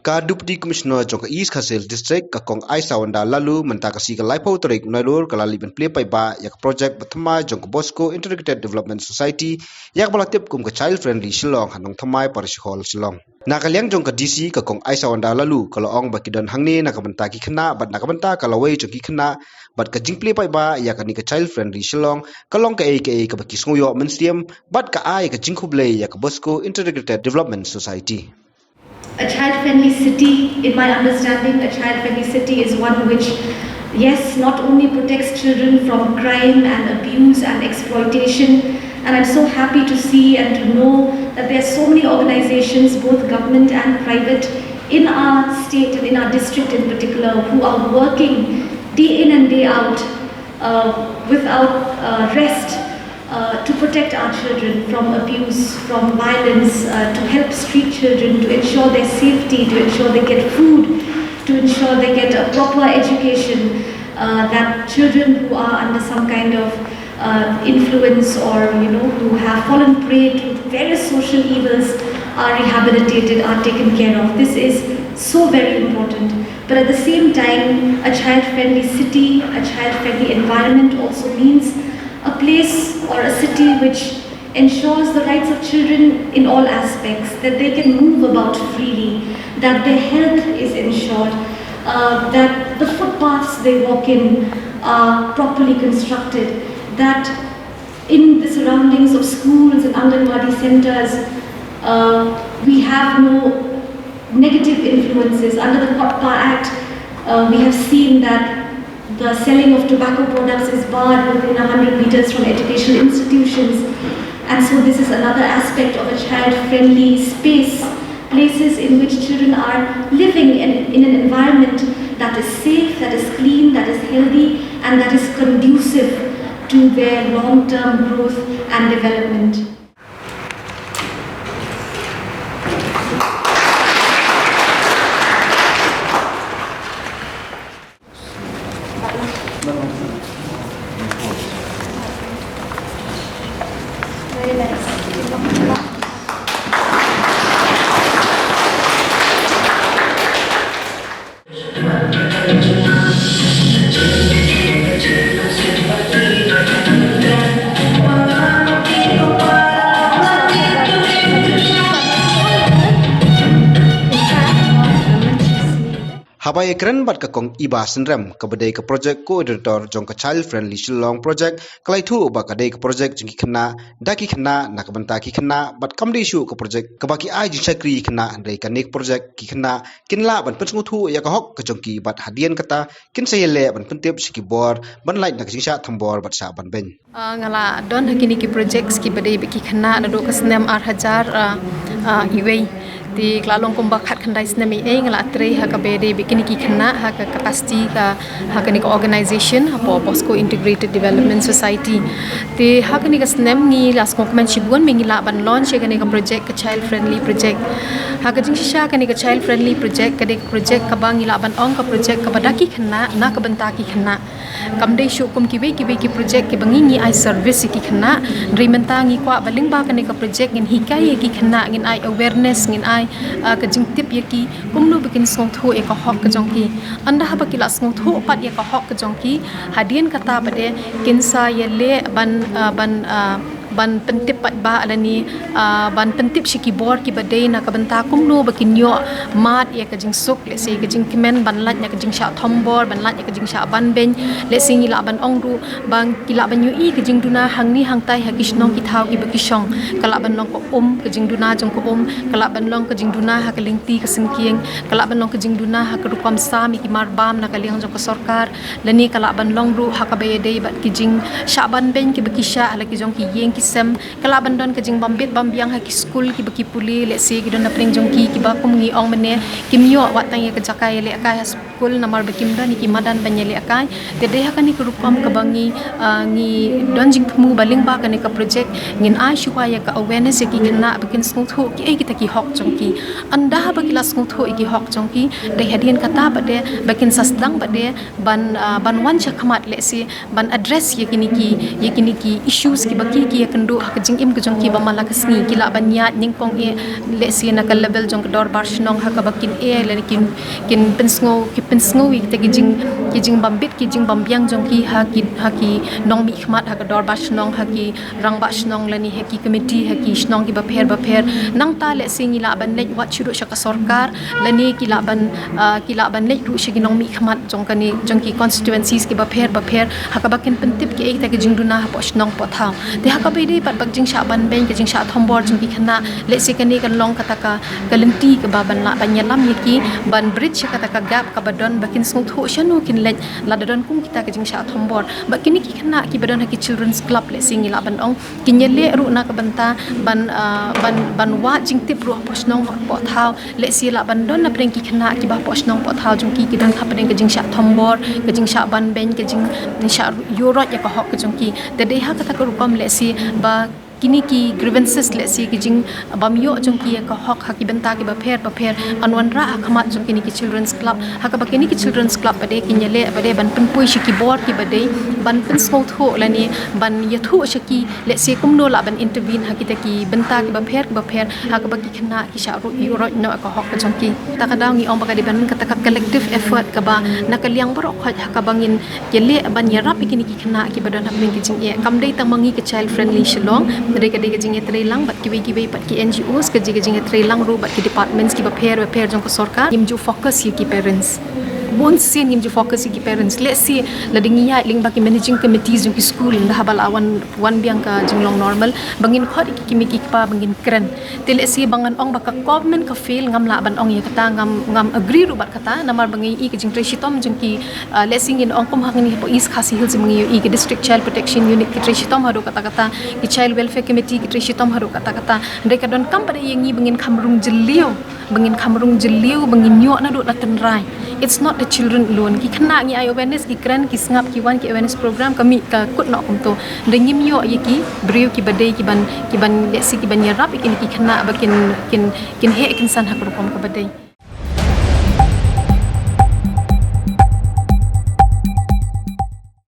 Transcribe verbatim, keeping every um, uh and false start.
Ka Deputy Commissioner jong ka East Khasi Hills District, ka Kong Aisawanda Laloo, mynta ka sngi ka laiphew tarik Nailur, ka la leit ban plie paidbah ïa ka project ba thymmai jong ka Bosco Integrated Development Society ïa kaba la tip kum ka Child Friendly Shillong ha Nongthymmai Parish Hall, Shillong. Na ka liang jong ka D C, ka Kong Aisawanda Laloo, ka la ong ba ki don hangne na ka bynta ki khynnah bad na ka bynta ka lawei jong ki khynnah, bad ka jingplie paidbah ïa kane ka Child Friendly Shillong ka long kaei kaei kaba ki sngew ïoh mynsiem bad ka ai ka jingkhublei ïa ka Bosco Integrated Development Society. A child friendly city, in my understanding, a child friendly city is one which, yes, not only protects children from crime and abuse and exploitation, and I'm so happy to see and to know that there are so many organizations, both government and private, in our state and in our district in particular, who are working day in and day out uh, without uh, rest uh, to protect our children from abuse, from violence, uh, to help street children, to ensure their safety, to ensure they get food, to ensure they get a proper education, uh, that children who are under some kind of uh, influence or you know who have fallen prey to various social evils are rehabilitated, are taken care of. This is so very important. But at the same time, a child friendly city, a child friendly environment also means a place or a city which ensures the rights of children in all aspects, that they can move about freely, that their health is ensured, uh, that the footpaths they walk in are properly constructed, that in the surroundings of schools and Anganwadi centers, uh, we have no negative influences. Under the POTPA Act, uh, we have seen that the selling of tobacco products is barred within one hundred meters from educational institutions. And so, this is another aspect of a child friendly space, places in which children are living in, in an environment that is safe, that is clean, that is healthy, and that is conducive to their long term growth and development. Haba ïakren bad ka Kong Iba Synrem, kaba dei ka project coordinator jong ka Child Friendly Shillong Project, ka la ïathuh ba ka dei ka project jong ki khynnah, da ki khynnah, na ka bynta ki khynnah, bad kam dei shuh ka project kaba ki ai jingshakri ïa ki khynnah, hynrei kane ka project ki khynnah kin lah ban pynsngewthuh ïa ka hok ka jong ki bad hadien kata kin sa ïaleh ban pyntip sha ki bor ban lait na ka jingshah thombor bad shah ban beiñ. Ah, nga la don ha kine ki projects kiba dei bad ki khynnah naduh ka snem ar hajar, ah, ah, iwei. Te ka la long kumba khatkhyndai snem eiei nga la trei ha kaba dei bad kine ki khynnah ha ka capacity ka, ha kane ka organization hapoh Bosco Integrated Development Society. Te ha kane ka snem ngi la sngewkmen shibun ba ngi lah ban launch ïa kane ka project, ka Child Friendly Project. Ha ka jingshisha kane ka Child Friendly Project ka dei ka project kaba ngi lah ban ong ka project kaba da ki khynnah, na ka bynta ki khynnah. Kam dei shuh kum kiwei kiwei ki project kiba ngi, ngi ai service ïa ki khynnah. Hynrei mynta ngi kwah ba lyngba kane ka project ngin hikai ïa ki khynnah, ngin ai awareness, ngin ai, ah, ka jingtip ïa ki kumno ba kin sngewthuh ïa ka hok ka jong ki. Ynda haba ki la sngewthuh pat ïa ka hok ka jong ki, hadien kata pat de kin sa ïaleh ban, ah, ban, ah, ban pyntip paidbah lane, ah, ban pyntip sha ki bor kiba dei na ka bynta kumno ba kin ïoh mad ïa ka jingsuk, lehse ka jingkmen ban lait na ka jingshah thombor, ban lait na ka jingshah ban beiñ. Lehse ngi lah ban ong ruh ba ki lah ban ïohi ka jingduna hangne hangtai ha ki shnong ki thaw kiba ki shong. Ka lah ban long ka um, ka jingduna jong ka um, ka lah ban long ka jingduna ha ka lynti ka syngkien, ka lah ban long ka jingduna ha ka rukom sam ïa ki marbam na ka liang jong ka sorkar. Lane ka lah ban long ruh ha kaba ïadei bad ki jingshah ban beiñ kiba ki shah ha la ki jong ki ïing ki sem. Ka lah ban don ka jingbym bit bym biang ha ki skul kiba ki pule, lehse ki don na pdeng jong ki kiba kum ngi ong mynne kim ïoh wat tang ïa ka jaka ïalehkai ha Kul namar ba kim don ïa ki madan ban ïalehkai. Te dei ha kane ka rukom kaba ngi, ah, ngi don jingthmu ba lyngba kane ka project ngin ai shuwa ïa ka awareness ïa ki khynnah ba kin sngewthuh kiei kita ki hok jong ki. Ynda ba ki la sngewthuh ïa ki hok jong ki, dei hadien kata pat de ba kin sa sdang pat de ban, ah, ban wan sha khmat lehse ban address ïa kine ki, ïa kine ki issues kiba ki, ki ïakynduh ha ka jingim ka jong ki ba man la ka sngi. Ki lah ban ïaid nyngkong eh lehse na ka level jong ka dorbar shnong ha kaba kin eh lane kin, kin pynsngew, ki pynsngew ïa kita ki jing, ki jingbym bit, ki jingbym biang jong ki ha ki, ha ki nongmihkhmat, ha ka dorbar shnong, ha ki rangbah shnong lane ha ki committee, ha ki shnong kiba pher ba pher. Nangta lehse ngi lah ban leit wad shuh sha ka sorkar lane ki lah ban, ah, ki lah ban leit ruh sha ki nongmihkhmat jong kane, jong ki constituencies kiba pher ba pher ha kaba kin pyntip kiei kita ki jingduna hapoh shnong poh thaw. Te ha kaba ïadei pat bad ka jingshah banbeiñ, ka jingshah thombor jong ki khynnah, lehse kane kan long kata ka, ka lynti kaba ban lah ban ïalam ïa ki ban bridge ïa kata ka gap kaba don ba kin sngewthuh shano kin leit lada don kum kita ka jingshah thombor. Bad kine ki khynnah kiba don ha ki children's club lehse ngi lah ban ong kin ïaleh ruh na ka bynta ban, ah, ban, ban wad jingtip ruh hapoh shnong poh thaw. Lehse lah ban don na pdeng ki khynnah kiba hapoh shnong poh thaw jong ki ki don hapdeng ka jingshah thombor, ka jingshah banbeiñ, ka jingshah ïuh roit ïa ka hok ka jong ki. Te dei ha kata ka rukom lehse ba kine ki grievances lehse ki jingbym ïoh jong ki ïa ka hok ha ki bynta kiba pher ba pher yn wanrah ha khmat jong kine ki children's club. Ha kaba kine ki children's club pat de kin ïaleh pat de ban pynpoi sha ki bor kiba dei ban pynsngewthuh lane ban ïathuh sha ki lehse kumno lah ban intervene ha kita ki bynta kiba pher kiba pher ha kaba ki khynnah ki shah ïuh roit noh ka hok ka jong ki. Kata ka daw ngi ong ba ka dei ban kata ka collective effort kaba na ka liang baroh khoit ha kaba ngin ïaleh ban ïarap ïa kine ki khynnah kiba don hapdeng ka jingeh. Kam dei tang ma ngi ka Child Friendly Shillong, hynrei ka dei ka jingïatreilang bad kiwei kiwei pat ki N G Os, ka dei ka jingïatreilang ruh bad ki departments kiba pher ba pher jong ka sorkar. Ngim ju focus ïa ki parents. Bun sien ngim ju focus ïa ki parents. Lehse lada ngi ïaid lyngba ki managing committees jong ki school ynda haba la wan, wan biang ka jinglong normal ba ngin khot ïa ki kmie ki kpa ba ngin kren. Te lehse ba ngan ong ba ka government ka fail ngam lah ban ong ïa kata, ngam, ngam agree ruh bad kata namar ba ngi ïohi ka jingtrei shitom jong ki, ah, lehse ngin ong kum hangne hapoh East Khasi Hills ba ngi ïohi ka District Child Protection Unit ki trei shitom haduh katta katta, ki Child Welfare Committee ki trei shitom haduh katta katta. Hynrei ka donkam pat de ïa ngi ba ngin kham rung jylliew, ba ngin kham rung jylliew, ba ngin ïoh naduh na tynrai. It's not the children alone. Ki khynnah ngi ai awareness, ki kren, ki sngap, ki wan ki awareness program, ka mih ka kut noh kumto. Hynrei ngim ïoh ïa ki briew kiba dei ki ban, ki ban lehse ki ban ïarap ïa kine ki khynnah ba kin, kin, kin heh kin san ha ka rukom kaba dei.